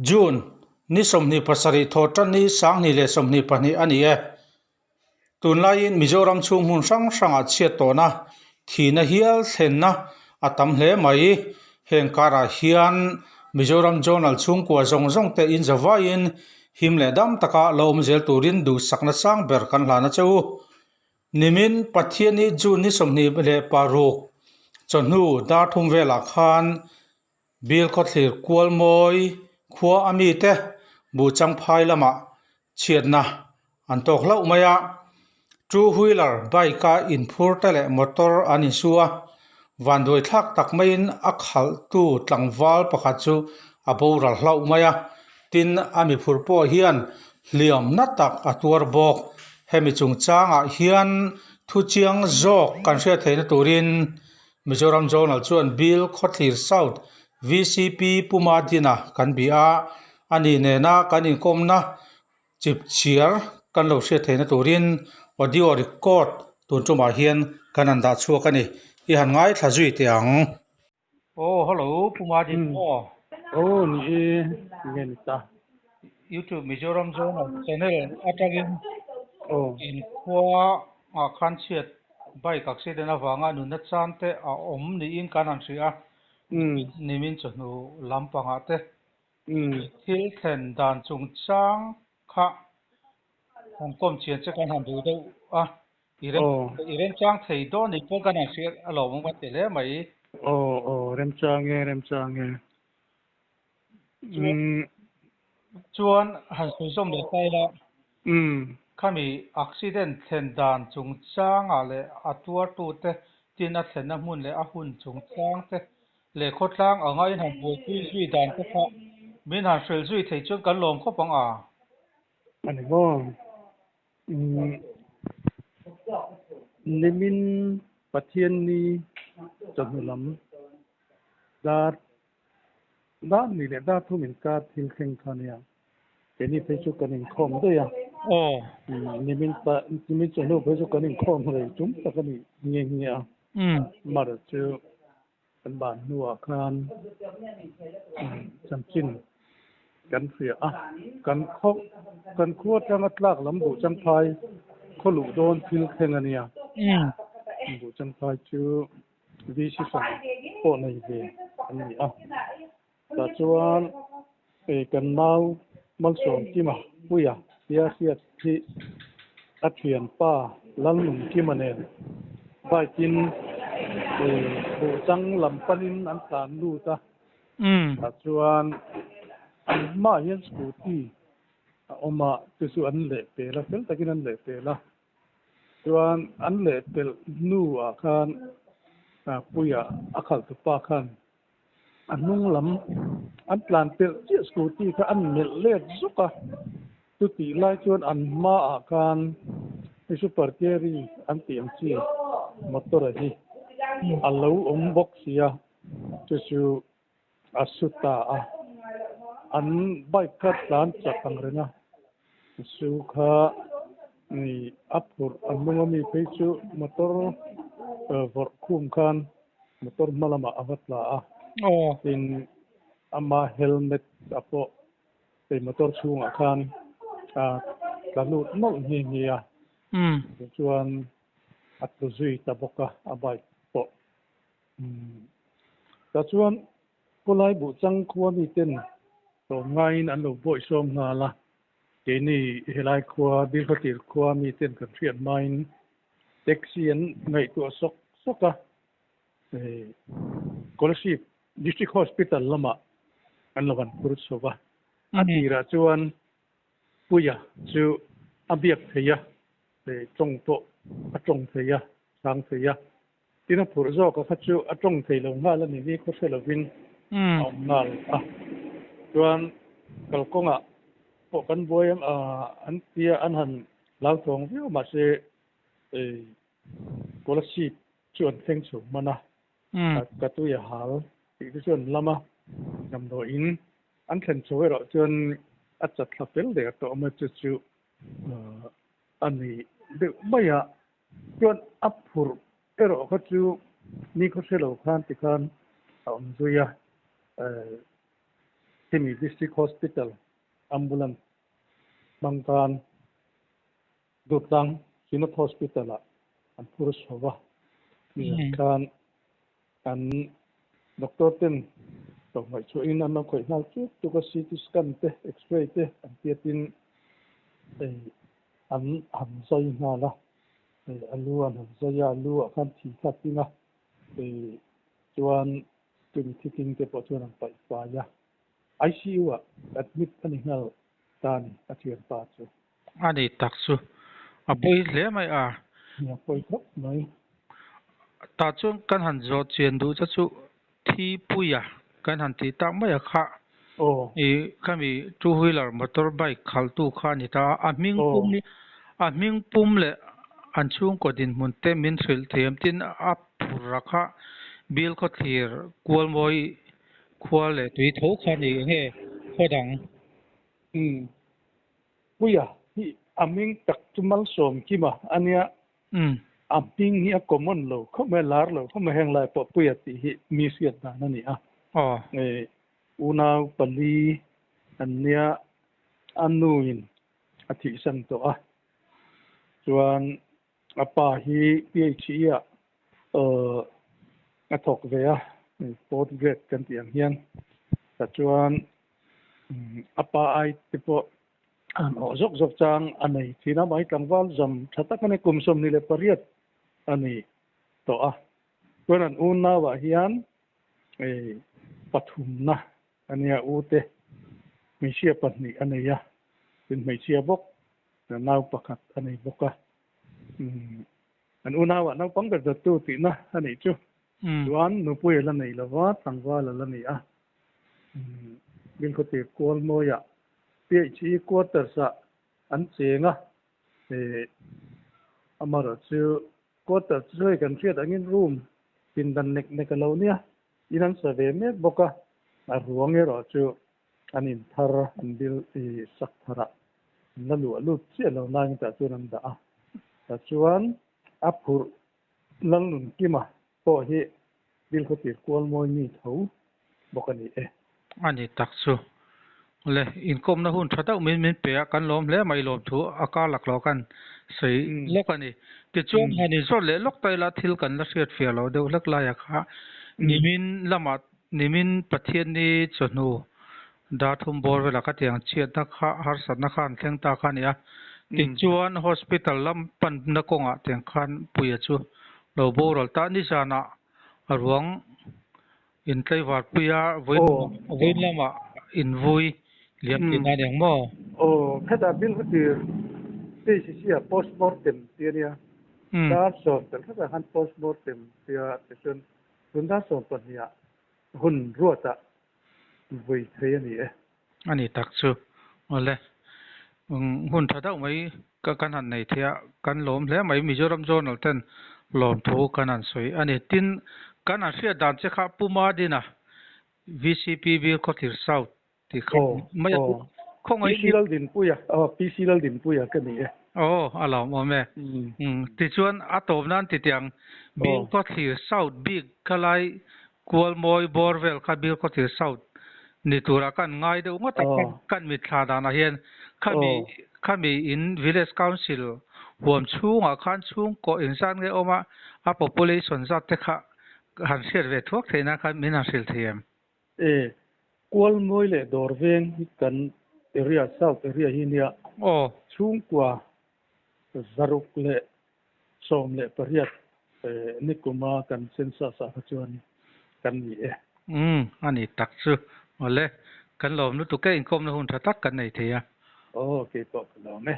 June ni 27 thawhtanni 2022 a ni e. Tunlaiin Mizoram chhung hmun hrang hrangah chhiat tawhna thihna hial thlenna a tam hle mai. Heng karah hian Mizoram Journal chhungkua zawng zawng te in zavaiin him leh dam taka lo awm zel turin duhsakna sang ber kan hlan a che u. Nimin Pathianni June ni 26 chawhnu dar thum velah khan Bill khawthlir kual mawi khua a mite buh changphai lamah chhiatna an tawk hlauh mai a, two wheeler bike a inphur te leh motor an insu a, vanduai thlak tak maiin a khalhtu tlangval pakhat chu a boral hlauh mai a, tin a miphur pawh hian hliam na tak a tuar bawk. Hemi chungchangah hian thu chiang zawk kan hriat theihna turin Mizoram Journal chuan Bill Khawthlir South vcp Pu Madina kan bih a, a ni nena kan inkawmna chip chhiar kan lo hriat theihna turin audio record tun tumah hian kan han dah chhuak a ni. I han ngaithla zui teh ang. Aw hello Pu Madin aw. Aw ni e, nge ni ta. YouTube Mizoram Journal channel atangin inkhua ah khan chhiat Bike accident avanga nunna chan te a awm niin kan han hria a, nimin chawhnu lampangah te thil thlen dan chungchang kha han kawm chian che kan han duh deuh a, i remchang thei dawn ni pawh kan han hria a lawmawm kan ti hle mai. Aw aw remchang e remchang e. Chuan han sawi zawm leh ta ila, khami accident thlen dan chungchangah leh a tuartute tin a thlenna hmun leh a hun chungchang te leh khawtlang anga in han buaipui zui dan te kha min han hrilh zui thei chuan kan lawm khawp ang a. A ni maw? Nimin Pathianni chawhnu lam dar Dar ni leh dar thum inkar thil thleng kha nia. Keini phei chu kan inkhawm daih a. Nimin pa nimin chawhnu phei chu kan inkhawm rei tum tak a ni nghe nghe a. Mar chu kan ban hnuah khan chanchin kan hria a. Kan khaw kan khua atanga tlak lam Buhchangphai khaw luh dawn thil thleng a nia. Buhchangphai chu decision pawh nei ve an ni a. Tah chuan hei kan nau Malsawm Kima Puia tia hriat hi a thianpa Lalnun Kima nen bike in buhchang lam panin an tlan lut a. Tah chuan an hmaah hian scooty a awm a, chu chu an lehpel a, fel takin an lehpel a. Chuan an leh pelh hnu ah khan Puia a khalh tu pa khan a hnung lam an tlan pelh chiah scooty kha an melh let zuk a, chutih lai chuan an hma ah khan hei super carry an tih ang chi motor a hi a lo awm bawk sia chu chu a su ta a, an bike kha tlan chak ang reng a, su kha a phurh an hnung ami phei chu motor vawrh khum khan motor hma lamah a va tla a, tin ama helmet a pawh hei motor chhungah khan a tla lut nawlh nghe nghe a, tichuan a tlu zui ta bawk a, a bike pawh. Tah chuan khawlai buhchang khua miten tlawm ngaiin an lo bawihsawm nghal a, keini helai khua Bilkhawthlir khua miten kan hriat hmain taxi an ngaihtuah sawk sawk a, Kolasib District Hospital lamah an lo han phur chho va, a tirah chuan Puia chu a biak thei a, tawng pawh a tawng thei a, chhang thei a. Tin a phurh zawk a kha chu a tawng thei lo nghal a ni ni khaw hre lovin a awm nghal a. Chuan kalkawngah pawh kan buai ang a an tia an han hlauthawng viau mahse Kolasib chu an thleng chho hman a, ka tui a hal tih te chu an lam a, damdawiin an thlen chho erawh chuan a chat thla fel der tawh mai chu chu a ni deuh mai a. Chuan a phurh erawh kha chu ni khaw hre lo khan tikhan a awm zui a, Khimi District Hospital Ambulance hmang khan Durtlang Synod Hospital ah an phur chho va, nizan khan an doctor ten lo ngaihchhuahin an lo khawih nghal chuk chuk a, CT scan te, X-ray te an tiatin hei an han zai nghal a, hei a lu an han zai a, a lu ah khan thi kha a tling a, hei chuan chumi thi tling te pawh chuan an paih fai a, ICU ah admit a ni nghal ta a ni a thianpa chu. A ni tak chu a pawi hle mai a. A pawi khawp mai. Tah chuan kan han zawh chian duh che chu Thipuia kan han tih tak mai a kha i khami two wheeler motor bike khaltu kha a ni ta a. A hming pum a hming pum leh an chhungkaw dinhmun te min hrilh thiam tin a phur a kha Bill khawthlir Kualmawi khua leh tui tho kha a ni enge khaw dang. Umm. Puia hi a hming tak chu Malsawm Kima a nia. A hming hi a common lo khawp mai, a lar lo khawp mai. Heng lai pawh Puia tih hi mi hriat dan a ni a. Unau pali an nia, a nuin a thihsan tawh a. Chuan a pa hi PHE ah a thawk ve a, fourth grade kan tih ang hian. Tichuan a pa ai te pawh an awh zawk zawk chang a nei thin a, mai tlangval zam tha tak a ni, kum 28 a ni tawh a. Chuan an unauah hian pathumna a nia, u te hmeichhia pahnih a nei a, tin hmeichhia bawk nau pakhat a nei bawk a. An unauah naupang ber dawttu tihna a nih chu. Chuan nupui a la nei lo va, tlangval a la ni a. Bilkhawtir Kualmawiah PHE quarters-ah an cheng a, amaherawhchu quarters chu hei kan hriat angin room pindan nek nek a lo nia, in an sa ve mek bawk a, a ruang erawh chu an in thar an bil i sak tharah an la luah lut chiah lo nain tah chuan an dah a, tah chuan a phurh Lalnunkima pawh hi Bilkhawtir Kualmawi mi tho bawk a ni e. A ni tak chu. Le, inkawmna hun tha deuh min min pe a, kan lawm hle mai lawm thu a kar lak lo kan sawi lawk a ni. Tichuan han inzawt leh lawk ta ila thil kan la hriat fiah loh deuh hlek laia kha nimin lamah nimin Pathianni chawhnu dar thum bawr velah ka tiang chhiatna kha harsatna kha an thleng ta kha a ni a. Tichuan hospital lam panna kawngah tiang khan Puia chu lo boral ta nizanah a ruang Intlaivar puia vawiin lamah invui liam tih a ni ang maw? Aw, hetah bill kha tir PCC ah postmortem tih a nia. Dar sawm tel hretah khan postmortem tia tichuan tun dar 12 ah hun ruatah vui thei a ni e. A ni tak chu. Awle, hun tha deuh mai kan han nei thei a, kan lawm hle mai. Mizoram Journal ten lawmthu kan han sawi a ni. Tin, kan han hriat dan che kha Pu Madina, VCP Bilkhawthlir South tih kha mai a. Khawngaih PC Laldinpuia, aw PC Laldinpuia ka ni e. Aw, a lawmawm e. Tichuan, a tawp nan titiang Bilkhawthlir South bik kha lai Kualmawi bawr vel kha Bilkhawthlir South ni turah kan ngai deuh ngawt a, kan mitthla danah hian khami khami in Village Council huam chhungah khan chhungkaw engzat nge awm a, a population zat te kha han hriat ve thuak theih nan khan min han hrilh thei em? E, Kualmawi leh dawr veng hi kan area South area hi nia chhungkua 118 nikuma kan census ah kha chuan kan ni e. Umm, a ni tak chu. Awle, kan lawm lutuk e, inkawmna hun tha tak kan nei thei a. Aw, keipawh ka lawm e.